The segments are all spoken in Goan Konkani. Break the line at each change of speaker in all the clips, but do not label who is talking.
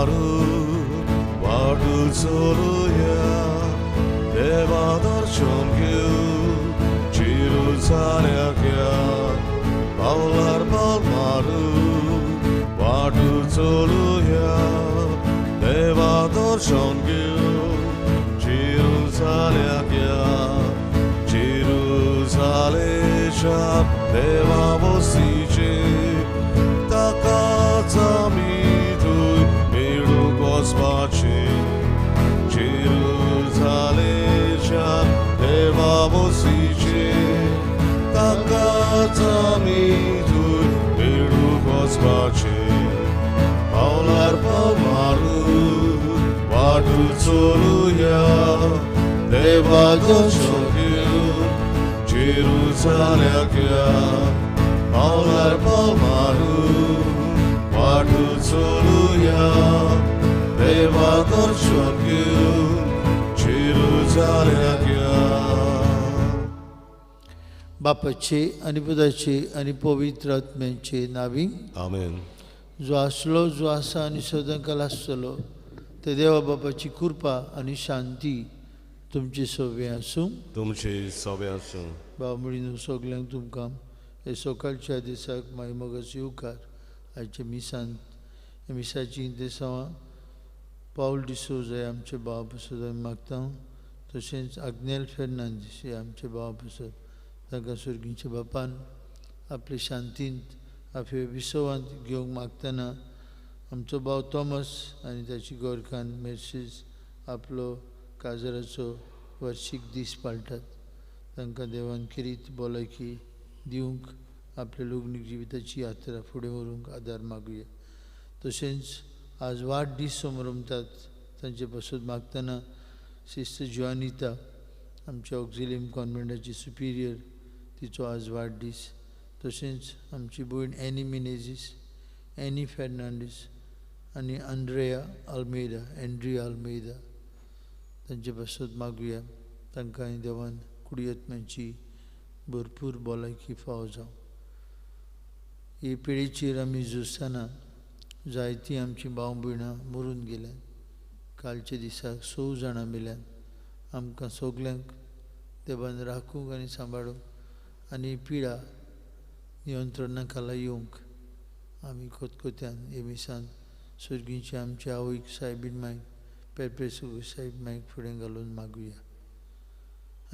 मारू वाटू चलुया देवा दर्शन घेवन जेरुजाल्याक या पावलार पावल मारू वाटू चलुया देवा दर्शन घेवन जेरुजाल्याक या जेरुजालेच्या देवा वस्तीचे ताकाच आमी थंय मेळूंक वचपाचें जेरुजालेच्या देवा वस्तीचे ताकाच आमी थंय मेळूंक वचपाचें पावलार पावल मारू वाटू चलुया देवा दर्शन घेवन जेरुजाल्याक या पावलार पावल मारू वाटू चलुया देवा दर्शन घेवन जेरुजाल्याक या.
बापाचे आनी पुताचे आनी पवित्र आत्म्याचे नावी.
आमेन.
जो आसलो जो आसा आनी सदांकाल आसतलो ते देवा बापाची कृपा आनी शांती तुमचे सवे आसूं.
तुमचे सवे आसूं.
बाबा म्हणून सगल्यांक तुमकां हे सकाळच्या दिसाक माय मोगाचो येवकार. आयच्या मिसांत मिसाची इंतेसांवां पावल डिसोजा हे आमचे भाव पासत आमी मागता. तशेंच आग्नेल फेर्नांदीस हे आमचे भाव पासत तांकां सुर्गींच्या बापान आपले शांतींत आपल्या विसवांत घेवंक मागतना आमचो भाव थॉमस आनी ताची गोरकान मेर्सीस आपलो काजराचो वर्शीक दीस पाळटात. तांकां देवान खेरीत भलायकी दिवंक आपल्या लग्नीक जिविताची यात्रा फुडें व्हरूंक आदार मागुया. तशेंच आज वाडदीस समरमतात तांचे पासत मागतना सिस्टर जुआनिता आमच्या ऑक्झिलियम कॉन्वेंटाची सुपिरियर तिचो आज वाडदीस. तशेंच आमची भयण एनी मिनेजीस, एनी फेर्नांडीस आनी आंड्रेया आल्मेदा, एंड्रिया आल्मेदा तांचे पासत मागुया. तांकां देवान कुडयत्म्याची भरपूर भलायकी फावो जावं. हे पिळेचेर आमी झुजतना जायतीं आमचीं भाव भयणां मरून गेल्यात. कालच्या दिसाक 6 जाणां मेल्यात. आमकां सगल्यांक देवान राखूंक आनी सांबाळूंक आनी पिडा नियंत्रणा खाला येवंक आमी खतखत्यान हे मिसान सुर्गींचे आमचे आवयक सायबीण मायक पेरपेसू सायब मायक फुडें घालून मागुया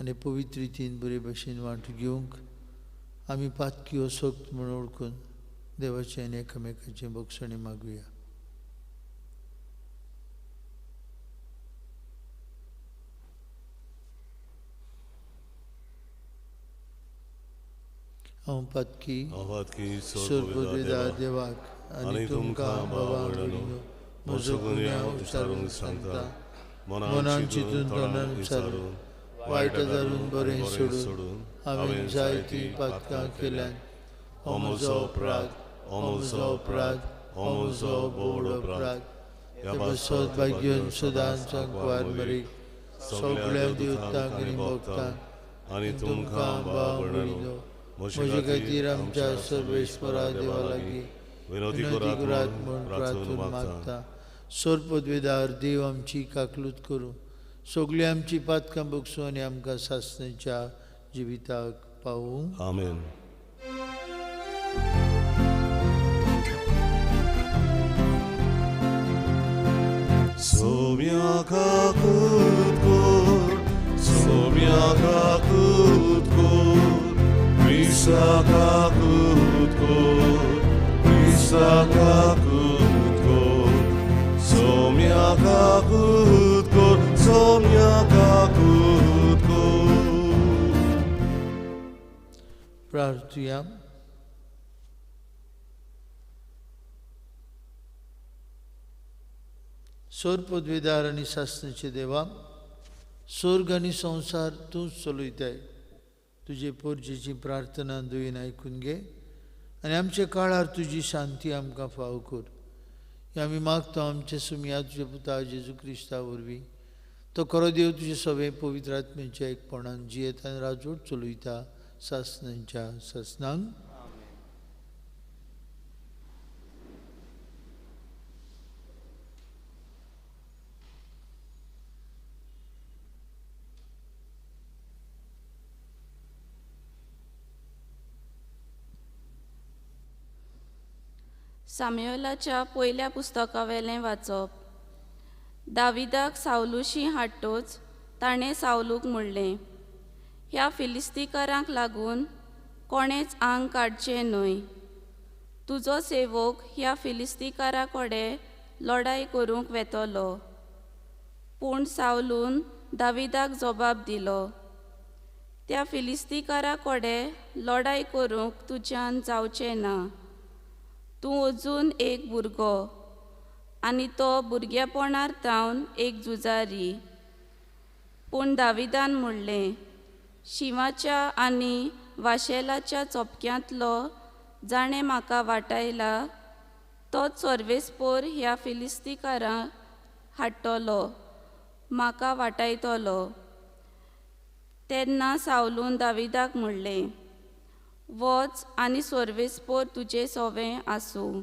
आनी पवित्र रितीन बरे भशेन वांटो घेवंक आमी पातकी असक्त म्हूण वळखून देवाचें आनी एकामेकाचें भोगसणें मागुया. हांव पातकी सोर्बोदेदा देवाक आनी तुमकां बाबा भयणीनो म्हजो गुन्यांव विचारूंक सांगता. मनान चिंतून तोंडान विचारून वायट धरून बरें सोडून हांवें जायतीं पातकां केल्यात. हो म्हजो अपराध, हो म्हजो अपराध, हो म्हजो भोव अपराध. ते पासत भाग्यन सदांच सांकवार मरीक सगळ्या देवतांक आनी भक्तांक आनी तुमकां भाव भयणीनो म्हजे खातीर आमच्या सर्वेश्वरा देवा लागीं विनंती करात म्हूण प्रार्थना मागता. सोरपदवेदार देव आमची काकलूत करूं, सगळीं आमची पातकां भोगसूं आनी आमकां सासणाच्या जिविताक पावूं.
आमेन. सोम्या काकूत कोर, सोम्या काकूत कोर, क्रिस्ता काकूत कोर, क्रिस्ता काकूत कोर, सोम्या काकूत कोर, सोम्या काकूत कोर.
प्रार्थुया. सोरपदवेदार आनी सासणाचे देवा, स्वर्ग आनी संवसार तूंच चलयताय. तुजे पोरजेची प्रार्थना दुयेन आयकून घे आनी आमच्या काळार तुजी शांती आमकां फावो कर. हें आमी मागता आमचे सुमया तुज्या पुता जेजू क्रिस्ता वरवीं. तो खरो देव तुजे सगळे पवित्र आत्म्याच्या एकपणान जियेता आनी राजवट चलयता सासणांच्या सासणांक.
सामुएलाच्या पयल्या पुस्तकावेलें वाचप. दाविदाक सावलूशी हाडटोच ताणें सावलूक म्हणलें, ह्या फिलिस्तीकारांक लागून कोणेंच आंग काडचें न्हय. तुजो सेवक ह्या फिलिस्तीकारा कडेन लडाय करूंक वेतलो. पूण सावलून दाविदाक जबाब दिलो, त्या फिलिस्तीकारा कडेन लडाय करूंक तुज्यान जावचें ना. तूं अजून एक भुरगो आनी तो भुरगेपणार तावन एक झुजारी. पूण दाविदान म्हणलें, शिंवाच्या आनी वाशेलाच्या चोपक्यांतलो जाणें म्हाका वाटायला तोच सर्वेस्पोर ह्या फिलिस्तीकारांक हाडटलो, म्हाका वाटायतलो. तेन्ना सावलून दाविदाक म्हणलें, वच आनी सर्वेस्पोर तुजे सोवें आसूं.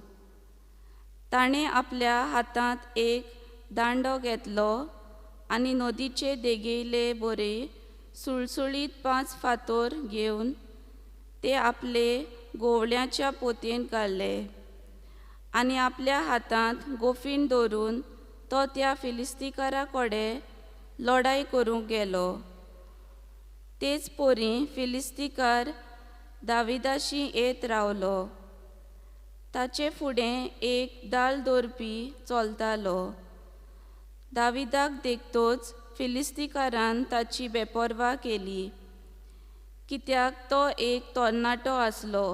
ताणें आपल्या हातांत एक दांडो घेतलो आनी नदीचे देगेले बरे सुळसुळीत 5 फातोर घेवन ते आपले गोवळ्याच्या पोतयेंत घाले आनी आपल्या हातांत गोफीण दवरून तो त्या फिलिस्तीकारा कडेन लडाय करूंक गेलो. तेच परी फिलिस्तीकार दाविदाशी येत रावलो. ताचे फुडें एक दाल दवरपी चलतालो. दाविदाक देखतोच फिलिस्तीकारान ताची बेपर्वा केली, कित्याक तो एक तरणाटो आसलो,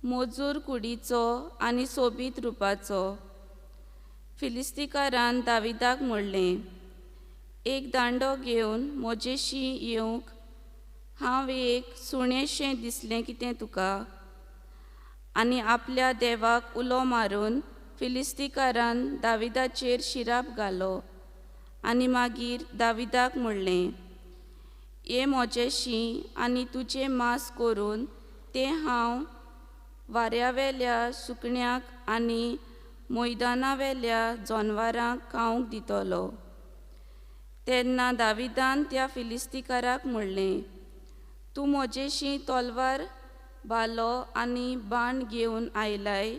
मजूर कुडीचो आनी सोबीत रुपाचो. फिलिस्तीकारान दाविदाक म्हणलें, एक दांडो घेवन म्हजेशी येवंक हांव एक सुणेंशें दिसलें कितें तुका? आनी आपल्या देवाक उलो मारून फिलिस्तीकारान दाविदाचेर शिराप घालो आनी मागीर दाविदाक म्हणलें, ये म्हजेशी आनी तुजें मांस करून तें हांव वाऱ्यावेल्या सुकण्याक आनी मैदानावेल्या जनवारांक खावंक दितलो. तेन्ना दाविदान त्या फिलिस्तीकाराक म्हणलें, तूं म्हजेशी तलवार, भालो आनी बाण घेवन आयलाय,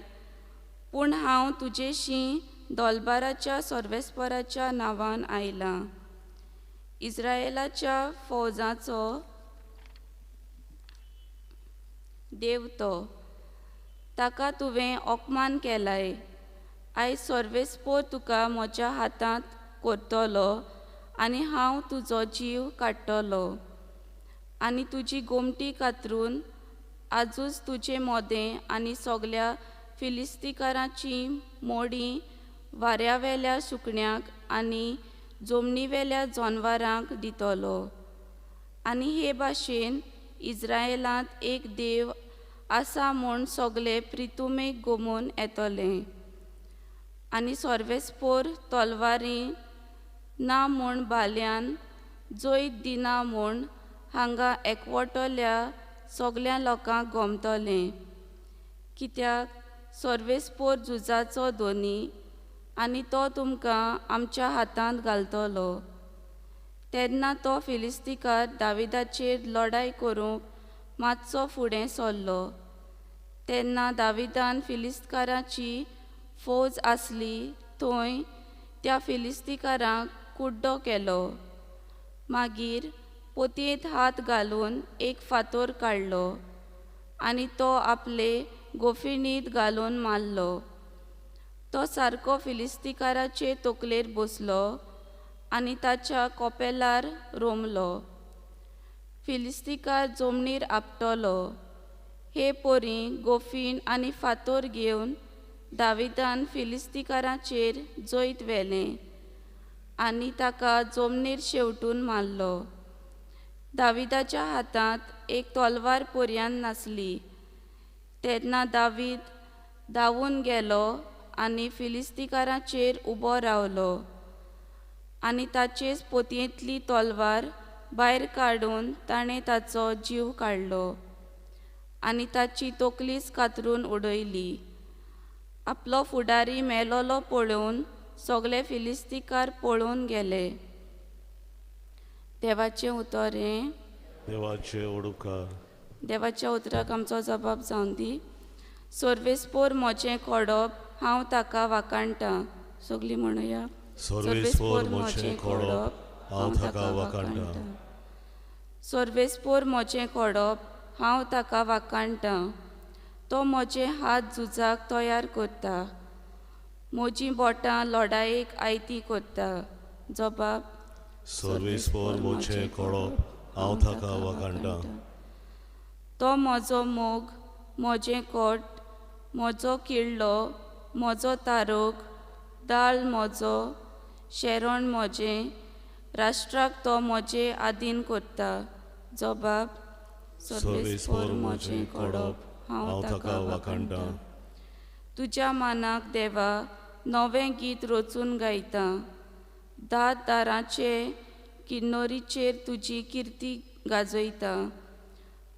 पूण हांव तुजेशी दोलबाराच्या सर्वेस्पराच्या नांवान आयलां. इस्रायलाच्या फौजाचो देव तो, ताका तुवें अपमान केलाय. आयज सर्वेस्पोर तुका म्हज्या हातांत करतलो आनी हांव तुजो जीव काडटलो आनी तुजी गोमटी कातरून आजूच तुजे मोदें आनी सगल्या फिलिस्तीकारांची मोडी वाऱ्यावेल्या सुकण्याक आनी जमनीवेल्या जनवारांक दितलो. आनी हे भाशेन इस्रायलांत एक देव आसा म्हूण सगळे प्रितुमेक गोमून येतले. आनी सर्वेस्पोर तलवारी ना म्हूण भाल्यान जैत दिना म्हूण हांगा एकवटल्या सगल्या लोकांक गोमतलें, कित्याक सर्वेस्पोर झुजाचो धनी आनी तो तुमकां आमच्या हातांत घालतलो. तेन्ना तो फिलिस्तीकार दाविदाचेर लडाय करूंक मातसो फुडें सरलो. तेन्ना दाविदान फिलिस्तीकाराची फौज आसली थंय त्या फिलिस्तीकारांक कुड्डो केलो. मागीर पोतयेंत हात घालून एक फातोर काडलो आनी तो आपले गोफिणींत घालून मारलो. तो सारको फिलिस्तीकाराचे तकलेर बसलो आनी ताच्या कोपेलार रोमलो. फिलिस्तीकार जमनीर आपटलो. हे परी गोफीण आनी फातोर घेवन दाविदान फिलिस्तीकाराचेर जैत व्हेलें आनी ताका जमनीर शेवटून मारलो. दाविदाच्या हातांत एक तलवार पर्यान नासली. तेन्ना दावीद धांवून गेलो आनी फिलिस्तीकाराचेर उबो रावलो आनी ताचेच पोतयेंतली तलवार भायर काडून ताणें ताचो जीव काडलो आनी ताची तकलीच कातरून उडयली. आपलो फुडारी मेलोलो पळोवन सगळे फिलिस्तीकार पळोवन गेले. देवाचें उतर हें.
देवाचें उडकार.
देवाच्या उतराक आमचो जबाब जावन दी. सोर्वेस्पोर म्हजें कोडप हांव ताका वाखाणटां. सगळीं म्हणुया.
सोर्वेस्पोर म्हजें कोडप हांव ताका वाखाणटां.
सोर्वेस्पोर म्हजें कोडप हांव ताका वाखाणटां. तो म्हजे हात झुजाक तयार करता, म्हजीं बोटां लडायेक आयती करता. जबाब.
सोर्वेस्पोर म्हजें कोडप हांव ताका वाखाणटां.
तो म्हजो मोग, म्हजें कोट, म्हजो किल्लो, म्हजो तारोग, दाळ म्हजो, शेरण म्हजें, राष्ट्राक तो म्हजे आदीन करता. जबाब.
सोर्वेस्पोर म्हजें कोडप हांव ताका वाखाणटां.
तुज्या मानाक देवा नवें गीत रचून गायता. दात दाराचे किन्नोरीचेर तुजी किर्ती गाजयता.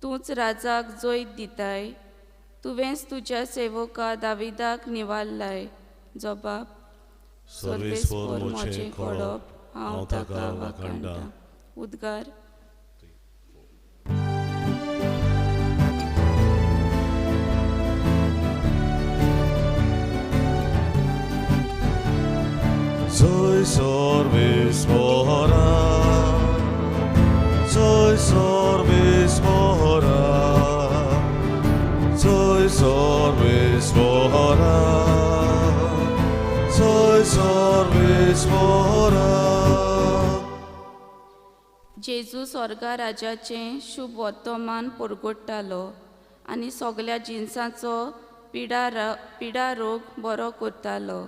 तूंच राजाक जैत दिताय, तुवेंच तुज्या सेवका दाविदाक निवारलाय. जबाब.
सोर्वेस्पोर म्हजें कोडप हांव ताका वाखाणटां.
उद्गार.
जय सोर्वेस्पोरा, जय सोर्वेस्पोरा, जय सोर्वेस्पोरा, जय सोर्वेस्पोरा.
जेजू स्वर्गा राजाचें शुभ वर्तमान परगट्टालो आनी सगल्या जिनसांचो पिडा रोग बरो करतालो.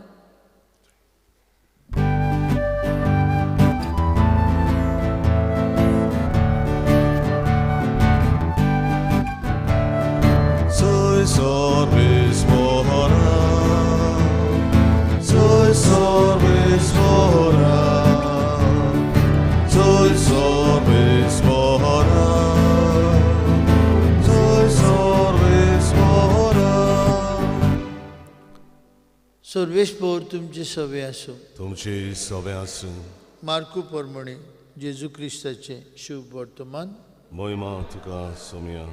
जय सोर्वेस्पोरा, जय सोर्वेस्पोरा, जय सोर्वेस्पोरा, जय सोर्वेस्पोरा.
सोर्वेस्पोर तुमचे सवे आसूं.
तुमचे सवे आसूं.
मार्कू प्रमाणे जेजू क्रिस्ताचें शुभ वर्तमान.
मोहिमा तुका सोम्या.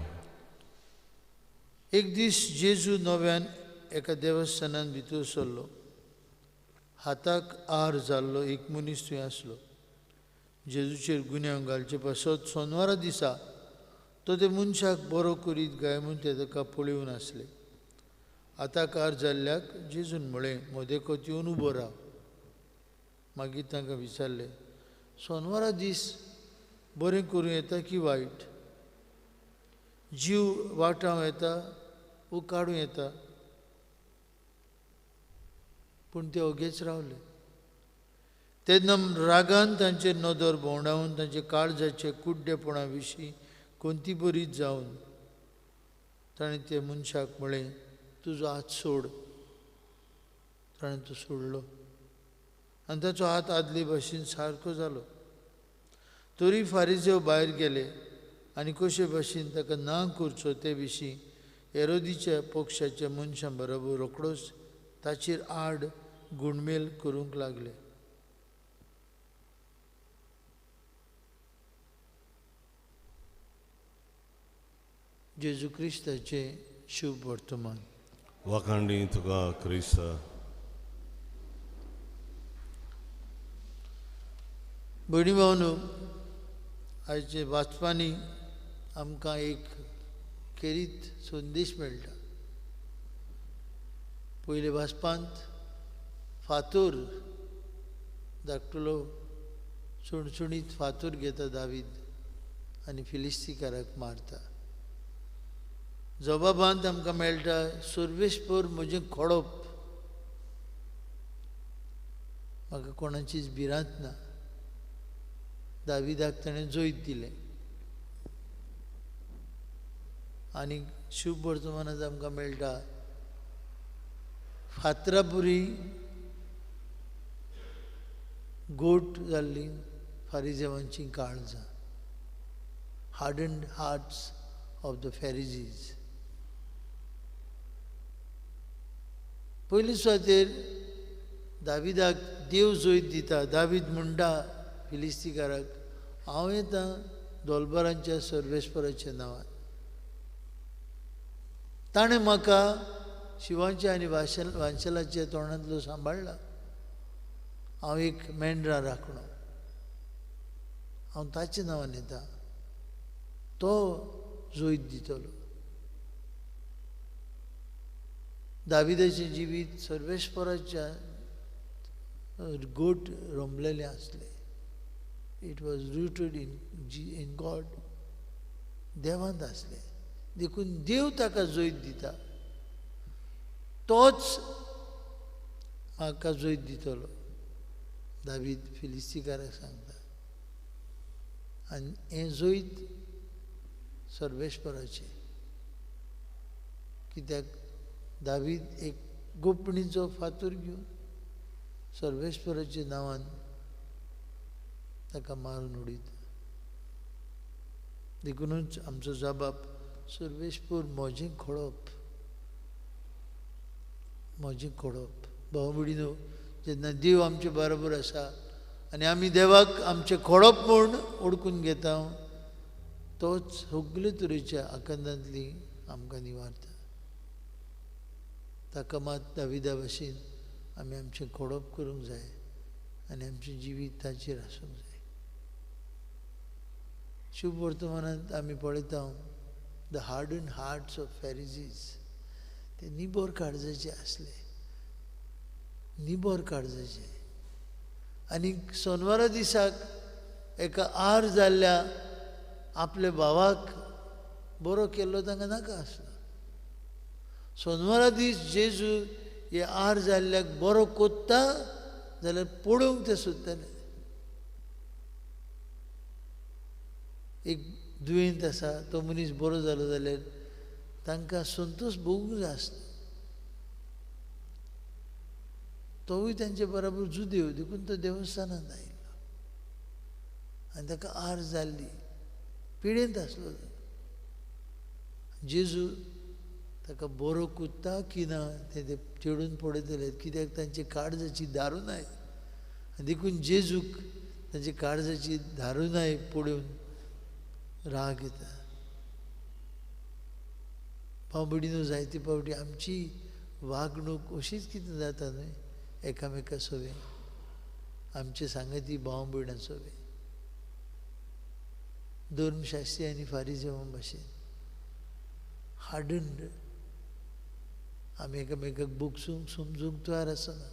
एक दीस जेजू नव्यान एका देवस्थानान भितर सरलो. हाताक आर जाल्लो एक मनीस थंय आसलो. जेजूचेर गुन्यांव घालचे पासत सोनवारा दिसा तो ते मनशाक बरो करीत काय म्हूण ते ताका पळोवन आसले. हाताक आर जाल्ल्याक जेजून म्हळें, मदेकोत येवन उबो राव. मागीर तांकां विचारलें, सोनवारा दीस बरें करूं येता की वायट? जीव वाटावं येता वो काडूं येता? पूण ते ओगेच रावले. तेन्ना रागान तांचेर नदर भोंवडावन तांचे काळजाचे कुड्डेपणा विशीं कोणती बरीच जावन ताणें ते मनशाक म्हळें, तुजो हात सोड. ताणें तो सोडलो आनी ताचो हात आदले भाशेन सारको जालो. तरी फारिजेव भायर गेले आनी कशे भाशेन ताका ना करचो ते विशीं हेरोदीच्या पक्षाच्या मनशां बरोबर रोखडोच ताचेर आड गुणमेल करूंक लागले. जेजू क्रिस्ताचें शुभ वर्तमान.
वाखांडी तुका क्रिस्ता.
भयणी भावनो, आयचे वाचपांनी आमकां एक खेरीत संदेश मेळटा. पयले वाचपांत फातोर धाकटुलो चुणचुणीत फातोर घेता दावीद आनी फिलिस्तीकाराक मारता. जबाबांत आमकां मेळटा, सोर्वेस्पोर म्हजें खोडप, म्हाका कोणाचीच भिरांत ना. दाविदाक ताणें जैत दिलें. आनी शुभ वर्तमानांत आमकां मेळटा, फातरापुरी गोट जाल्ली फारिजेवांची काळजां, hardened hearts of the Pharisees. पयली सुवातेर दाविदाक देव जैत दिता. दावीद म्हणटा फिलिस्तीकाराक, हांव येता दोलबरांच्या सर्वेस्पराच्या नांवान, ताणें म्हाका शिंवाच्या आनी वानशेलाच्या तोंडांतलो सांबाळ्ळा. हांव एक मेंढरा राखणो, हांव ताच्या नांवान येता, तो जैत दितलो. दाविदाचें जिवीत सर्वेस्पराच्या गोट रोमलेलें आसलें. It was rooted in God. देवांत आसलें देखून देव ताका जैत दिता. तोच म्हाका जैत दितलो, दावीद फिलिस्तीकाराक सांगता. आनी हें जैत सर्वेस्पराचें, कित्याक दावीद एक गोपणीचो फातर घेवन सर्वेस्पराच्या नांवान ताका मारून उडयता. देखुनूच आमचो जबाब सर्वेस्पर म्हजें खोडप, म्हजें खोडप. भाव भयणीनो, जेन्ना देव आमचे बरोबर आसा आनी आमी देवाक आमचें खोडप म्हूण ओडकून घेता, तोच सगळे तरेच्या आकांतांतली आमकां निवारता. ताका मात दाविदा भाशेन आमी आमचें खोडप करूंक जाय आनी आमचें जिवीत ताचेर आसूंक जाय. शुभ वर्तमानांत आमी पळयता the hardened hearts of Pharisees, ते निबर काळजाचे आसले, निबर काळजाचे. आनी सोनवारा दिसाक एका आर जाल्ल्या आपल्या भावाक बरो केल्लो तांकां नाका आसलो. सोनवारा दीस जेजू हे आर जाल्ल्याक बरो कोत्ता जाल्यार पळोवंक ते सोदताले. एक दुयेंत आसा तो मनीस बरो जालो जाल्यार तांकां संतोश भोगूंक जाय आसलो. तोवूय तांचे बराबर जुदेव, देखून तो देवस्थानांत आयिल्लो आनी ताका आर जाल्ली, पिडेंत आसलो. जेजू ताका बरो कुत्ता की ना तें ते चेडून पळयतले, कित्याक तांचे काळजाची दारुनाय. आनी देखून जेजूक तांचे काळजाची दारुनाय पळोवन राग येता. भाव भयणीनो, जायते फावटी आमची वागणूक अशीच कितें जाता न्हय, एकामेका सोवे, आमचे सांगाती भाव भयणां सोवे, धर्मशास्त्री आनी फारिजेवां भाशेन हार्डन्ड. आमी एकामेकाक बोगसूंक समजूंक तयार आसना.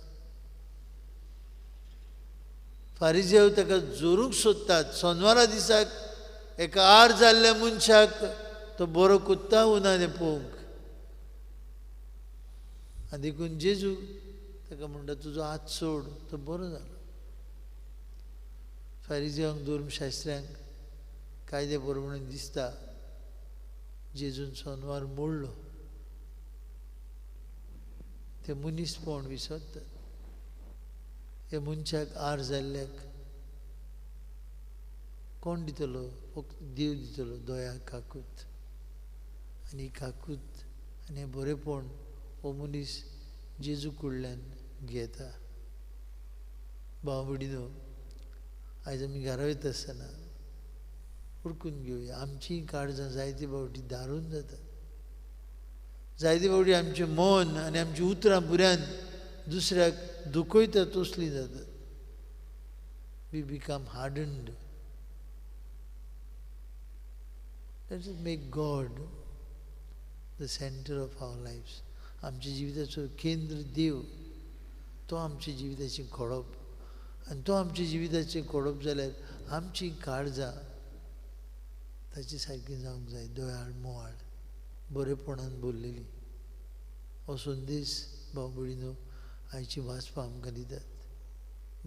फारिजेव ताका जोरूंक सोदतात. सोनवारा दिसाक एका आर जाल्ल्या मनशाक तो बरो कुत्ता उना तें पळोवंक. आनी देखून जेजू ताका म्हणटा, तुजो हात सोड, तो बरो जालो. फारिजेवांक, धर्मशास्त्र्यांक कायदे प्रमाणे दिसता जेजून सोनवार मोडलो. ते मनीसपण विसरतात. हे मनशाक आर जाल्ल्याक कोण दितलो? फक्त देव दितलो दया, काकूत. आनी काकूत आनी हें बरेपण हो मनीस जेजू कडल्यान घेता. भाव भयणीनो, आयज आमी घरा वयता आसतना उडकून घेवया, आमचीं काळजां जायते फावटी दारून जातात. जायते फावटी आमचें मन आनी आमचीं उतरां भुऱ्यान दुसऱ्याक दुखयता तसलीं जातात. We become hardened. Let us make God the centre of our lives. आमच्या जिविताचो केंद्र देव, तो आमच्या जिविताचें खोडप. आनी तो आमच्या जिविताचें खोडप जाल्यार आमचीं काळजां ताचे सारकीं जावंक जाय, दयाळ, मोवाळ, बरेपणान भरलेली. हो संदेश भाव भयणीनो आयची वाचपां आमकां दितात.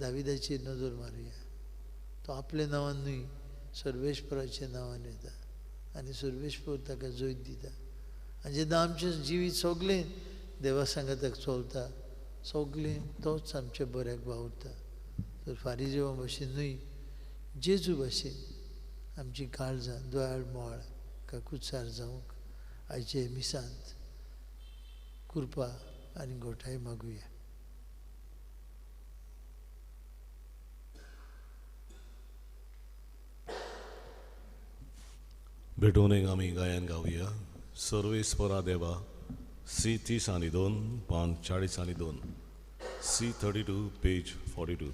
दाविदाचेर नदर मारुया. तो आपल्या नांवान न्हय, सर्वेस्पराच्या नांवान येता आनी सर्वेस्पर ताका जैत दिता. आनी जेन्ना आमचें जिवीत सगळें देवा सांगाताक चलता, सगळें तोच आमच्या बऱ्याक वावुरता. तर फारिजेवां भाशेन न्हय, जेजू भाशेन आमची काळजां दयाळ, मोवाळ, काकुत्सार जावंक आयचे मिसांत कृपा आनी घोटाय मागुया.
भेटून एक आमी गायन गावया. सर्वेस्परा देवा सी 32 पान 42, C 32 page 42.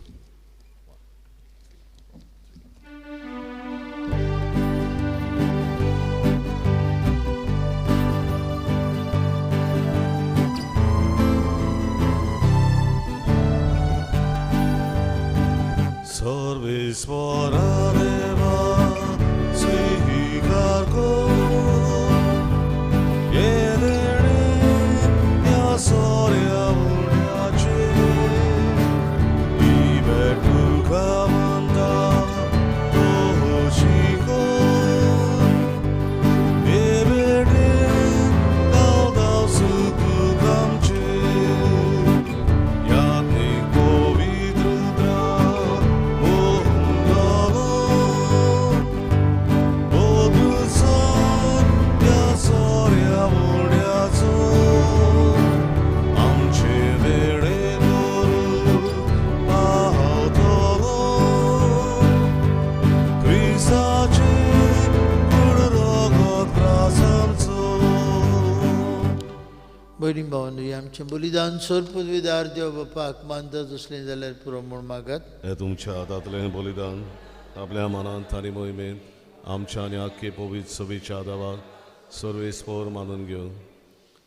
Sarveswara Deva स्वीकार कर येदेणे ह्या सोऱ्या उड्याचे इबे तुका म्हणटा तोशी कर एबेटे दाव सुख आमचे याज्ञिक पवित्र आमचे वेळे पावतलो क्रिस्ताचे कूड रगत त्रासांचो.
भयणी भावांनो, आमचें बलिदान सर पदवीदार देव बापाक मानता तसलें जाल्यार पुरो म्हूण मागात.
हे तुमच्या हातांतलें बलिदान आपल्या मनांत आनी मोहिमेंत आमच्या आनी आख्खे पवित्र सभेच्या देवाक सर्वेस्पोर मानून घेवन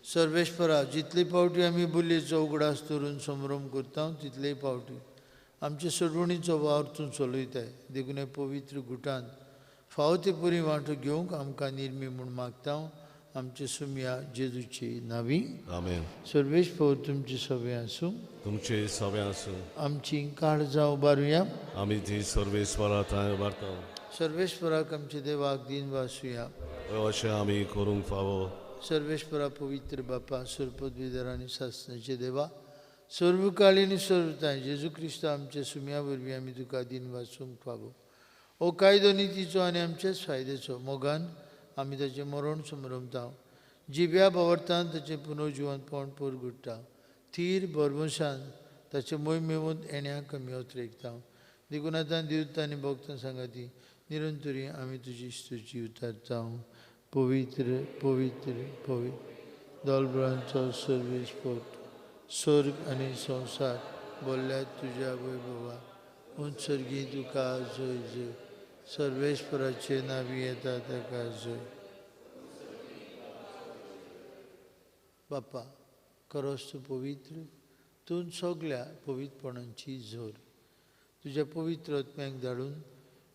सर्वेस्परा, जितले फावटी आमी बोलयेचो उगडास धरून संभ्रम करता तितले फावटी आमचे सोडवणीचो वावर तूं चलयताय. देखून हे पवित्र गुटान फावो ते परी वांटो घेवंक आमकां निर्मी म्हूण मागता. आमचे सुमया जेजूची नावी.
आमेन.
सर्वेस्पोर तुमची सगळें आसूं.
तुमचे सगळें आसूं.
आमची काळजां उबारुया.
आमी ती सर्वेस्परा थंय उबारता.
सर्वेस्पराक आमचे देवाक दिन वासुया.
अशें आमी करूंक फावो.
सर्वेस्परा पवित्र बापा, सर्वपदवीधर आनी सासणाचे देवा, सर्वकाळी आनी सर्वताय जेजू क्रिस्त आमच्या सुम्या वरवीं आमी तुका दिन वाचूंक फावो. हो कायदो नितीचो आनी आमच्याच फायद्याचो मोगान आमी ताचें मरण समरमता. जिव्या भावार्थान ताचें पुनर्जिवनपण परगुट्टा. थीर भरवंशान ताचें मोहिमेवंत येण्याक आमी अत्रेकता. देखून आतां देवता आनी भक्तां सांगाती निरंतरी आमी तुजी स्तुती उतारता. पवित्र पवित्र पवित्र दोलबळांचो सर्वेस्पोर, स्वर्ग आनी संवसार बोल्ल्यात तुज्या वैभवा. उत्सर्गी तुका जय जय. सर्वेस्पराचे नावी येता ताका जय. बापा, खरोच तूं पवित्र, तूं सगल्या पवित्रपणांची जोर. तुज्या पवित्र आत्म्याक धाडून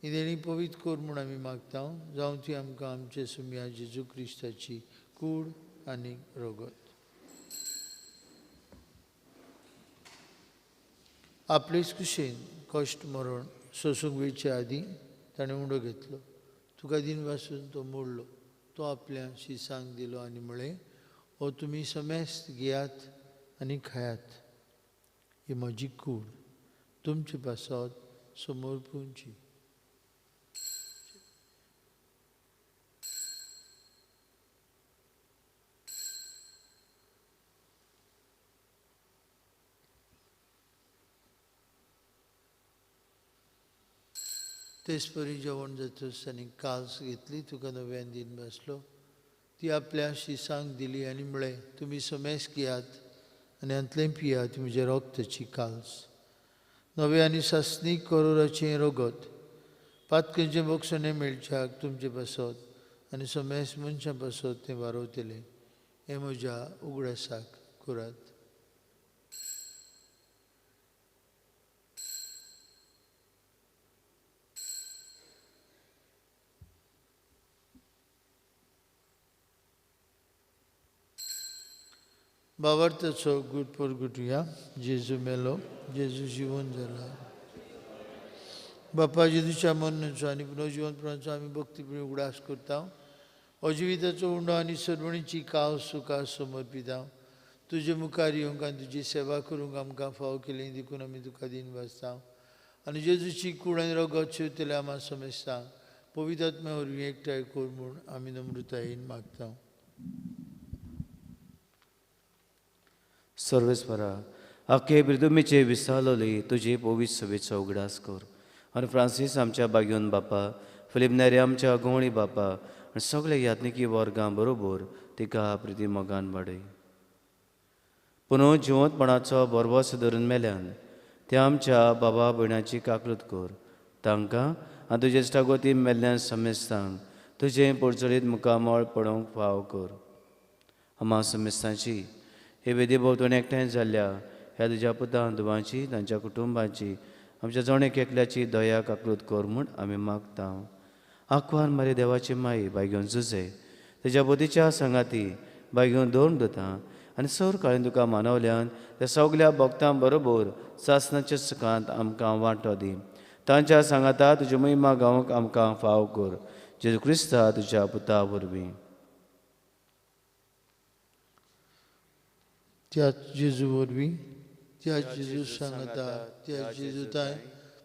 ही देणी पवित्र कर म्हूण आमी मागता. जावं ती आमकां आमचे सुमया जेजू क्रिस्ताची कूड आनी रगत. आपलेच कुशेन कश्ट मरण सोसूंक वयचे आदीं ताणें उंडो घेतलो. तुका दिन वासून तो मोडलो. तो आपल्या शिसांक दिलो आनी म्हळें, हो तुमी समेस्त घेयात आनी खायात. ही म्हजी कूड तुमचे पासत समर्पूंची. तेच परी जेवण जातच आनी काल्स घेतली, तुका नव्यान दिन बसलो. ती आपल्या शिसांक दिली आनी म्हळें, तुमी समेस्त घेयात आनी हांतलें पियात. म्हज्या रगताची काल्स, नवें आनी सासणीक करोराचें रगत, पातकेचें बक्षणें मेळच्याक तुमचे पासत आनी समेस्त मनशां पासत तें वारवतलें. हें म्हज्या उगडासाक करात. भावार्थाचो गूट परगुटया. जेजू मेलो, जेजू जिवन जाला. बापा, जेजूच्या मरणाचो आनी पुनर्जिवनपणाचो आमी भक्तीपणी उगडास करता. अजिविताचो उंडो आनी सर्वणीची काव सुखा समर्पिता. तुजे मुखार येवंक आनी तुजी सेवा करूंक आमकां फावो केली देखून आमी तुका दिन वाचता. आनी जेजूची कूड आनी रगत शेवतले आमा समेस्ता पवित्र आत्म्या वरवीं एकठांय कर म्हूण आमी नम्रतायेन मागता.
सर्वेस्परा, आखे ब्रिदुमीचे विसालोली तुजी पवित्र सभेचो उगडास कर आनी फ्रांसीस आमच्या बागयोन बापा, फिलीप नेरी आमच्या गवळी बापा आनी सगळे याज्ञिकी वर्गां बरोबर तिका प्रिती मोगान वाडय. पुनू जिवंतपणाचो भरवंसो धरून मेल्यान त्या आमच्या बाबा भयणाची काकळूत कर. तांकां आनी तुजे इश्टागती मेल्ल्यान समेस्तांक तुजें पोरचडीत मुखामळ पळोवंक फाव कर. आमा समेस्तांची हे वेदी भोंवतणी एकठांय जाल्ल्या ह्या तुज्या पुतां धुवांची तांच्या कुटुंबाची आमच्या जण एक एकल्याची दया काकळूत कर म्हूण आमी मागता. आंकवार मारी देवाची माई बायगेवन जुजे तेज्या बोधीच्या सांगाती बायगेवन दोन दुतां आनी सर काळीन तुका मानवल्यान त्या सगल्या भक्तां बरोबर सासणाच्या सुखांत आमकां वांटो दी. तांच्या सांगाता तुजी महिमा गावंक आमकां फाव कर. जेजू क्रिस्ता तुज्या पुता वरवीं.
त्याच जेजू वरवीं, त्याच जेजू सांगाता, त्याच जेजू ताय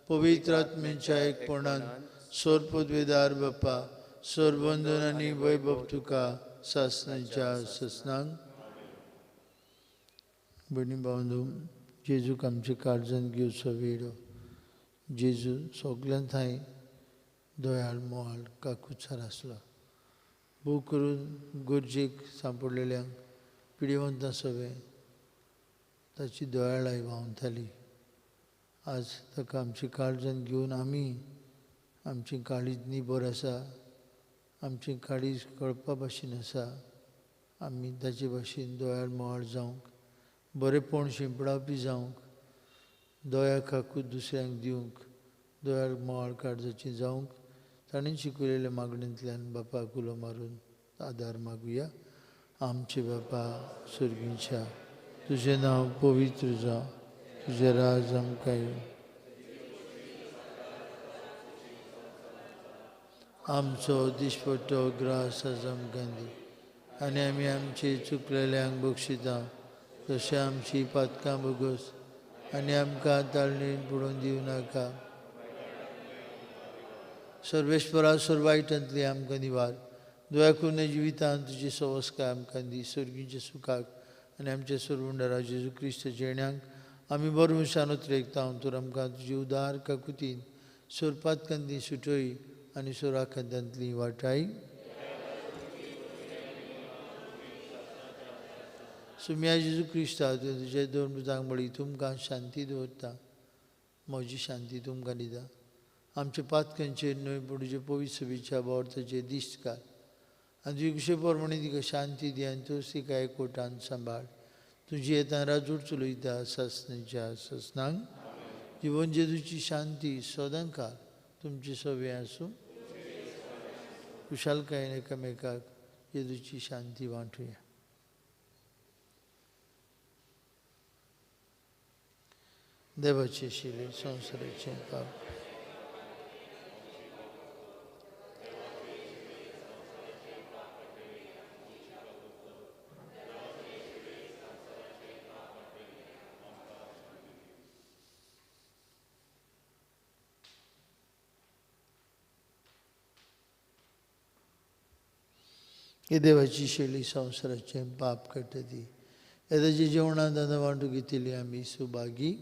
पवित्र आत्म्याच्या एकपणान सोर पदवेदार बापा सोर बंधन आनी वैभव तुका सासणाच्या सासणांक. भयणी भावंडो, जेजूक आमच्या काळजान घेवचो वेळ. जेजू सगल्यान थंय दयाळ मोहाळ काकुत्सार आसलो. भोव करून गरजेक सांपडलेल्यांक पिडेवंतां सगळें ताची दयाळाय व्हांवताली. आज ताका आमची काळजान घेवन आमी आमची काळीज निबर आसा, आमची काळीज कळपा भाशेन आसा, आमी ताचे भाशेन दयाळ मोहाळ जावंक, बरेपण शिंपडावपी जावंक, दया काकूत दुसऱ्यांक दिवंक, दयाळ मोहाळ काळजाची जावंक ताणें शिकयलेल्या मागणेंतल्यान बापाक उलो मारून आदार मागुया. आमचे बापा सुर्गींच्या, तुजें नांव पवित्र जावं, तुजें राज आमकां येवं, आमचो दिसपट्टो ग्रास आज आमकां दी आनी आमी आमचे चुकलेल्यांक बक्षिता तशें आमची पातकां भोगोस आनी आमकां ताळणेन पडोवन दिवं नाका. सर्वेश्वरा सर्व वायटांतली आमकां निवार, दया करून जिवितांत तुजी सवस्काय आमकां दी. सर्गीच्या सुखाक आनी आमच्या सर्वुंडरा जेजू क्रिस्त जेण्याक आमी बरो मनशान उतरेकता. तर आमकां तुजी उदार काकुतीन सोरपातकांतली सुटय आनी सोराखांतांतली वाटाय. सुम्या जेजू क्रिस्ता तुज्या दोन पुतांक म्हळी, तुमकां शांती दवरता, म्हजी शांती तुमकां दिता. आमच्या पातकांचेर न्हय पूण तुजे पवित्र सभेच्या बोर्ताचेर दिश्ट घाल आनी तुजी कुशे प्रमाणे तिका शांती दी आनी तूं तिका एकवटान सांबाळ. तुजी येता राजूट चलयता सासणाच्या सासणांक. जिवन जेजूची शांती सदांकाळ तुमची सवे आसूं. कुशालकायेन एकामेकाक जेजूची शांती वांटुया. देवाचे शिले संवसाराचें पाप. हे देवाची शैली संवसाराचें पाप करता ती येदाच्या जेवणांत आतां वांटूंक घेतिल्ली आमी सुभागी.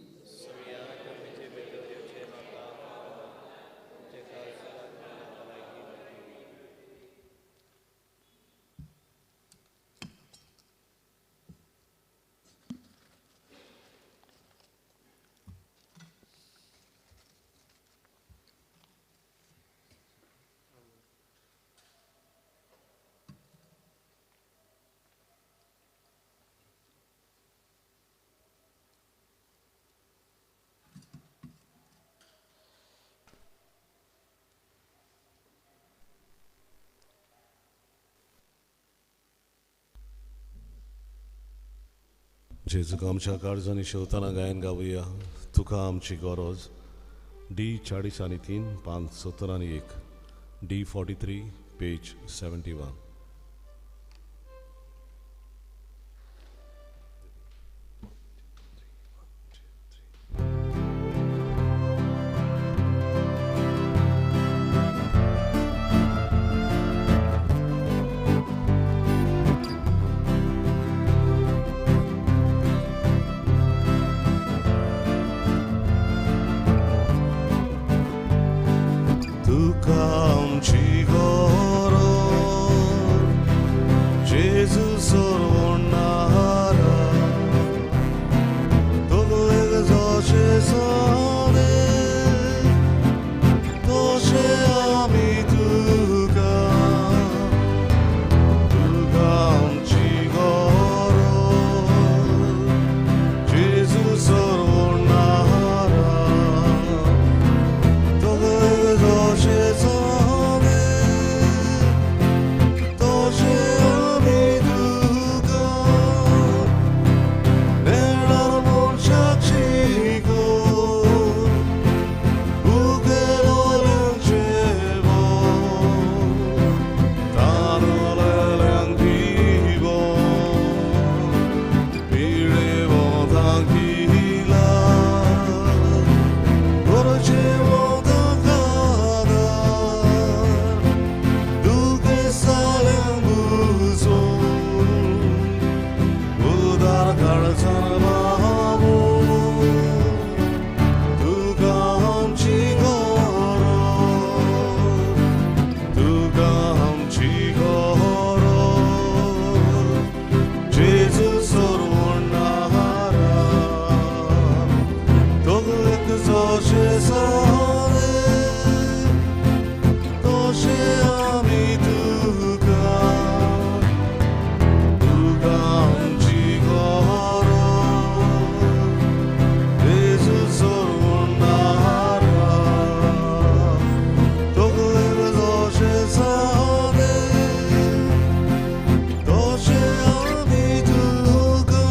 जेजूक आमच्या काळजांनी शेवताना गायन गावया. तुका आमची गरज. डी 40 आनी 3 5 70 आनी 1, डी 43 पेज 71. तुका आमची गरज, जशें जालें तशें आमी तुका, तुका आमची गरज जेजू सोडणारा. तकलेक जशें जालें तशें आमी तुका.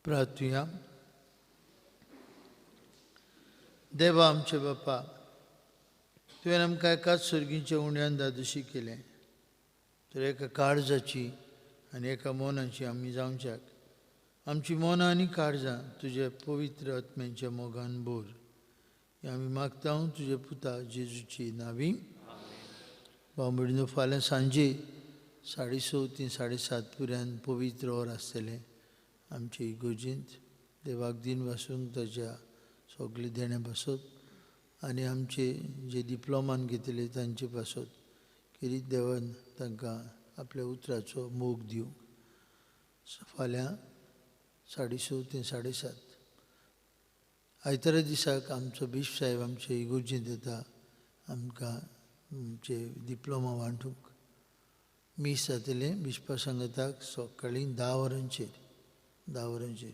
प्रार्थुया. देवा आमचे बापा, तुवें आमकां एकाच सर्गीच्या उण्यान दादोशी केलें तर एका काळजाची आनी एका मनाची आमी जावच्याक आमची मनां आनी काळजां तुज्या पवित्र आत्म्यांच्या मोगान भर. हें आमी मागता तुज्या पुता जेजूची नावी. भाव भयणीनो, फाल्यां सांजे 6:30 ते 7:30 पर्यंत पवित्र वर आसतलें आमचे इगोर्जींत. देवाक दिन वासूंक ताच्या सगळे देणे पासत आनी आमचे जे डिप्लोमान घेतले तांचे पासत केरीत देवान तांकां आपल्या उतराचो मोग दिवंक. फाल्यां 6:30 ते 7:30. आयतारा दिसाक आमचो बिश्प साहेब आमचे इगोर्जींत येता आमकां आमचे डिप्लोमा वांटूंक. मीस जातलें बिश्पा सांगताक सकाळीं 10 वरांचेर. 10 वरांचेर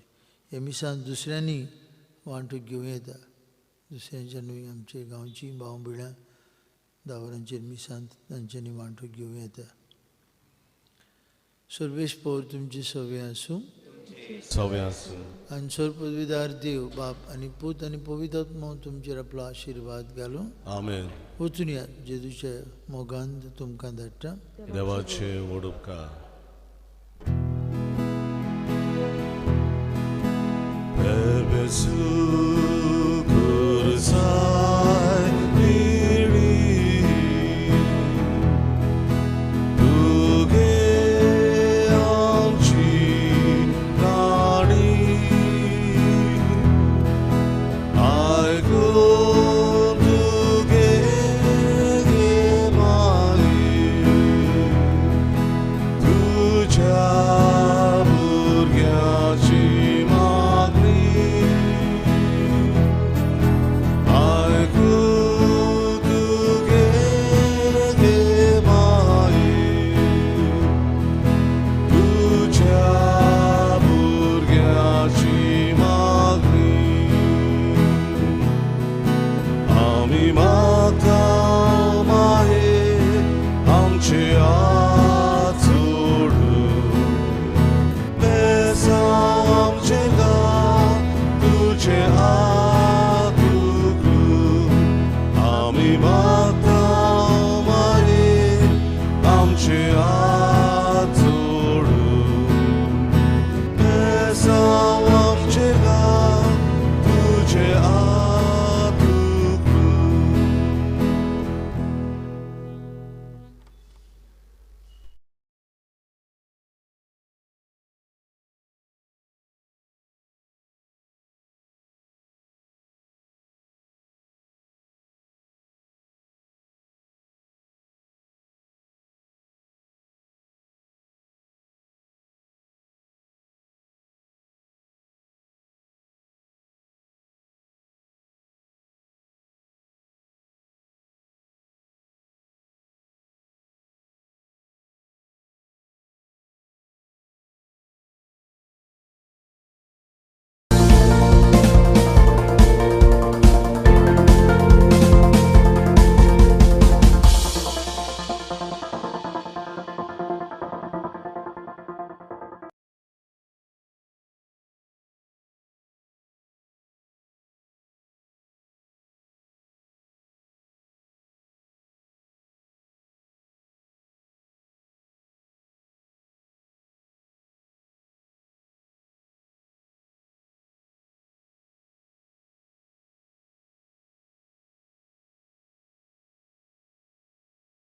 हे मिसान दुसऱ्यांनी वांटूंक घेवं येता. दुसऱ्यांच्यानूय आमचे गांवची भाव भयणां 10 वरांचेर मिसांत तांच्यांनी वांटूंक घेवं येता. सर्वेश पौर तुमचे सवे आसूं.
सवे आसूं.
आनी सर्व पदवीदार देव बाप आनी पूत आनी पवित्र आत्मो तुमचेर आपलो आशिर्वाद घालूं.
आमेन.
वचून यात, जेजूच्या मोगान तुमकां धाडटा.
देवाचे व्हड उपकार. Bebesu